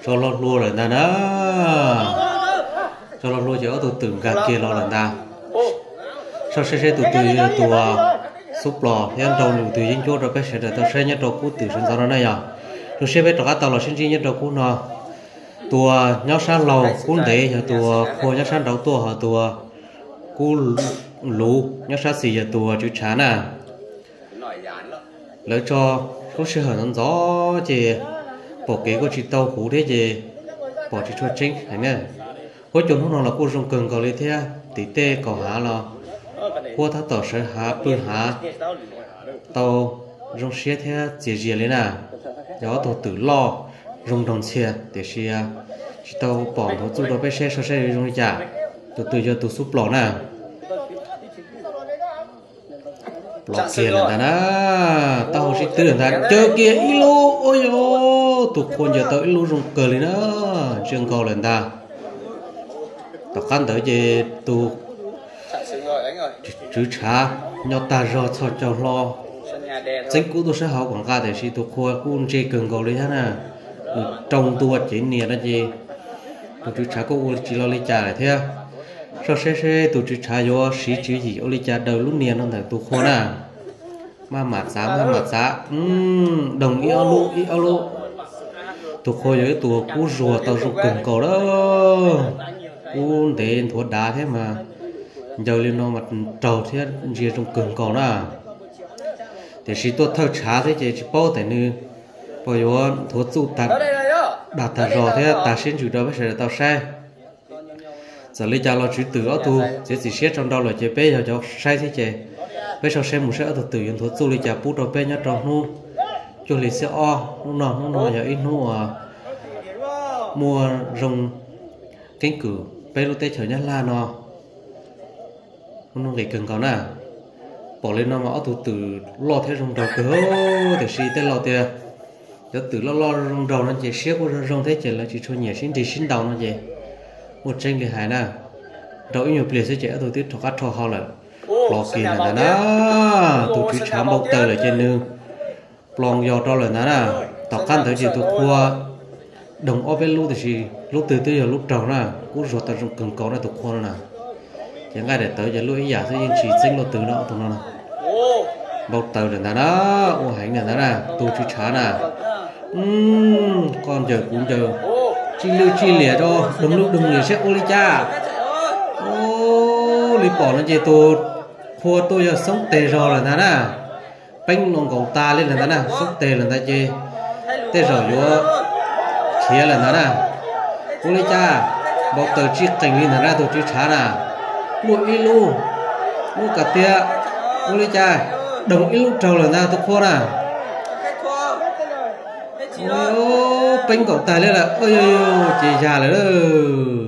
Tso lo hlua lawm ntag na. Tso lo hlua ces ob tug twm nkag kiag los lawm ntag. Soj seb seb tus twg yog tus xub plos thiab nrau nws tus yeeb ncuab rau peb sawv daws tau saib nyob rau kub twm sawv ntxov no na yog. Zoo siab peb rov qab tau los sib ntsib nyob rau kub no. Tus nyob sab laug kub ntev yog tus qhua nyob sab nraud tuaj, ho tus kub luv nyob sab xis yog tus tswv tshav na. Lawv tso lub sij hawm ntxov ntxov ces pom kev kuj tsis tau huv thiab ces pom tsis tshua tseeb heev na. Huab cua hnub no los kuj zoo kawg nkaus li thiab, tim tej kaum hav los huab tab tom sawv hav pw hav tau zoo siab thiab txias zias li na. Yog ob tug twm loj zoo nraug ntxhias tiam sis tsis tau pom nthuav txuj rau peb saib soj saib zoo li cas. Tus twg yog tus xub plos na. Plos kiag lawm ntag na. Taub hau sib twb lawm ntag, ncaws kiag ib lub, ua yog tus qhua ncaws tau ib lub zoo kawg li na. Ntsia nkaus lawm ntag. Tom qab ntawd ces tus tswv tshav nyo tag zog txhos caug hlo, txeeb kub tuaj sab hauv kom nqa tiam sis tus qhua kuj ntse kawg nkaus li thiab na. Nws rau ntua cev nias no ces tus tswv tshav kuj ua tsis lo li cas lawm thiab. Soj seb seb tus tswv tshav yuav siv tswv yim ua li cas daws lub nias no ntawm tus qhua na. Maj mam txav, maj mam txav, doog ib ob lub ib ob lub. Tus qhua yog ib tug kub zuag tau zoo kawg nkaus lawm. Kub ntev nthuav dav thiab mas ncaws li no mas raug thiab ntsia zoo kawg nkaus na. Tiam sis tuaj thawj tshav thiab ces tsis paub tias nws puas yuav nthuav txuj tag, dag tag zog thiab tag siab ntsws rau peb sawv daws tau saib. Txawm li cas los tswv twm ob tug txiav txim siab tso nrau lawm ces peb yog cov saib thiab ces peb sau saib mus saib ob tug twm yuav nthuav txuj li cas pub rau peb nyob rau hnub cuaj hli xiab ob hnub no. Hnub no yog ib hnub uas muaj zoo keeb kwm peb lub teb chaws Nyab Laj no. Hnub no nqis kawg nkaus na. Pom li no mas ob tug twm loj thiab zoo nraug kawg, tiam sis tej laus tias cov twm loj loj zoo nraug no ces siab kuj zoo zoo thiab ces lawv tsis tshua nyiam sib nrig sib ntaus no ces muaj tseeb li hais na. Nrau ib nyuag pliag xwb ces ob tug twb rov qab rho hau lawm. Plos kiag lawm ntag na. Tus tswv tshav npau taws lawm ces nws plos yos rau lawm ntag na. Tom qab ntawd ces tus qhua doog ob peb lub tiam sis lub twg twb yog lub raug na. Kub zuag tau zoo kawg nkaus na tus qhua no na. Ces nqaij daim tawv ces luaj ib yam xwb yeej tsis txeeb luaj twg no tus no na. Npau taws lawm ntag na. Ua heev lawm ntag na tus tswv tshav na. Koj ncaws kuv ncaws, tsij lwj tsij liam rau, doog lwj doog liam saib ua li cas. Ub, li pom no ces tus qhua tuaj yog xoob tes zog lawm ntag na. Peeb no nkaus tas li lawm ntag na, xoob tes lawm ntag ces tej zaum yuav khiav lawm ntag na. Ua li cas, npau taws tsij qees li ntag na tus tswv tshav na. Luaj ib lub, lub kav tiab, ua li cas, doog ib lub raug lawm ntag tus qhua na. Peeb nkaus tas li lawm, ces yog lawm.